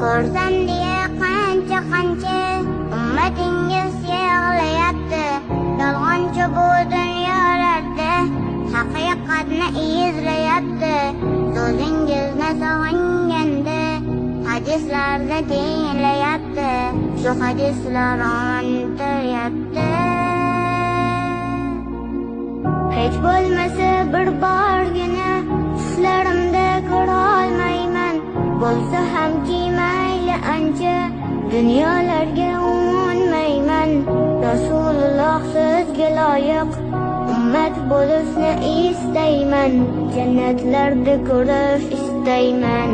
Ko'rsam deya qancha qancha ummatingiz yig'layapti. Yolg'onchi bu dunyolarda haqiqatni izlayapti. So'zingizni sog'inganda hadislarda tinglayapti. Shu hadislar ontiryapti. Hech bo'lmasa bir borgina tushlarimda ko'rolmayman. Bo'lsa hamki mayli ancha dunyolarga umunmayman. Rasululloh sizga loyiq ummat bo'lishni istayman. Jannatlarda ko'rish istayman.